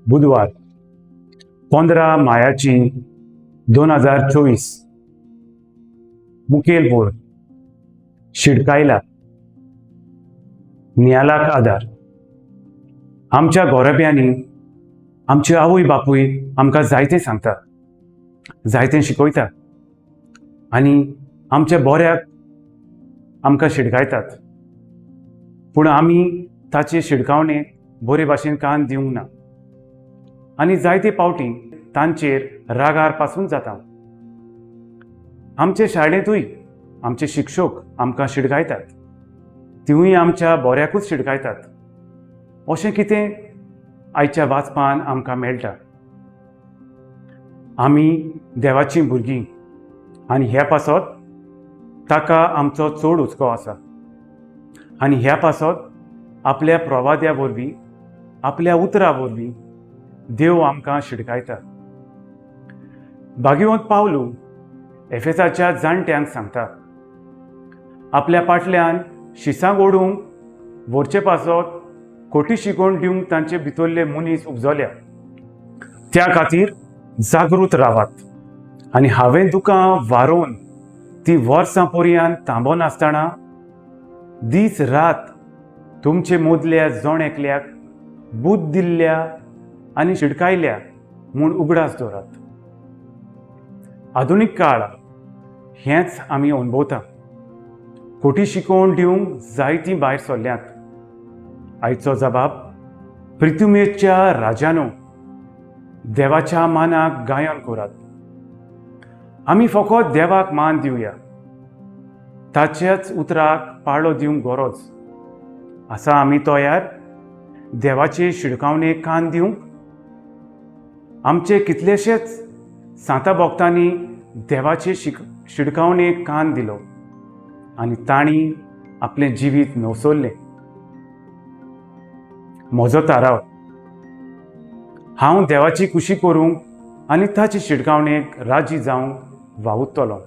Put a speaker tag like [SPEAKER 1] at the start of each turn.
[SPEAKER 1] बुधवार 15 मायाची 2024. मुखेल बोर शिडकायला नियालाक आदार. आमच्या गोरब्यांनी आमचे आवय बापूय आमकां जायतें सांगता, जायतें शिकयता आनी आमच्या बोऱ्याक आमकां शिडकायतात. पूण आमी ताचे शिडकावणेक बरे भाशेन कान दिवंक ना आनी जायते पावटी तांचेर रागार पासून जाता. आमचे शाळेंतूय आमचे शिक्षक आमकां शिडकायतात, तिवूय आमच्या बोऱ्याकूच शिडकायतात. अशें कितें आयच्या वाचपान आमकां मेळटा. आमी देवाचीं भुरगीं आनी ह्या पासत ताका आमचो चड हुस्को आसा आनी ह्या पासत आपल्या प्रवाद्या वरवीं, आपल्या उतरा वरवीं देव आमकां शिडकायता. भाग्यवंत पावलू एफेसाच्या जाणट्यांक सांगता, आपल्या पाटल्यान शिसां ओडूंक व्हरचे पासत खोटी शिकोवन दिवंक तांचे भितरले मनीस उपजल्या. त्या खातीर जागृत रावात आनी हांवें दुकां वारोवन ती वर्सां पर्यंत थांबनासतना दीस रात तुमचे मदल्या जण एकल्याक बूद दिल्ल्या आनी शिडकायल्या म्हूण उगडास दवरात. आधुनीक काळ हेंच आमी अणभवता. खोटी शिकोवन दिवंक जायतीं भायर सरल्यांत. आयचो जबाब प्रितुमेच्या राजानो देवाच्या मानाक गायन करात. आमी फकत देवाक मान दिवया, ताच्याच उतराक पाळो दिवंक गरज आसा. आमी तयार देवाचे शिडकावणेक कान दिवंक? आमचे कितलेशेच सांता भक्तांनी देवाचे शिडकावणेक कान दिलो आनी तांणी आपलें जिवीत नवसरलें. म्हजो थाराव, हांव देवाची खुशी करूंक आनी ताचे शिडकावणेक राजी जावंक वावुरतलो.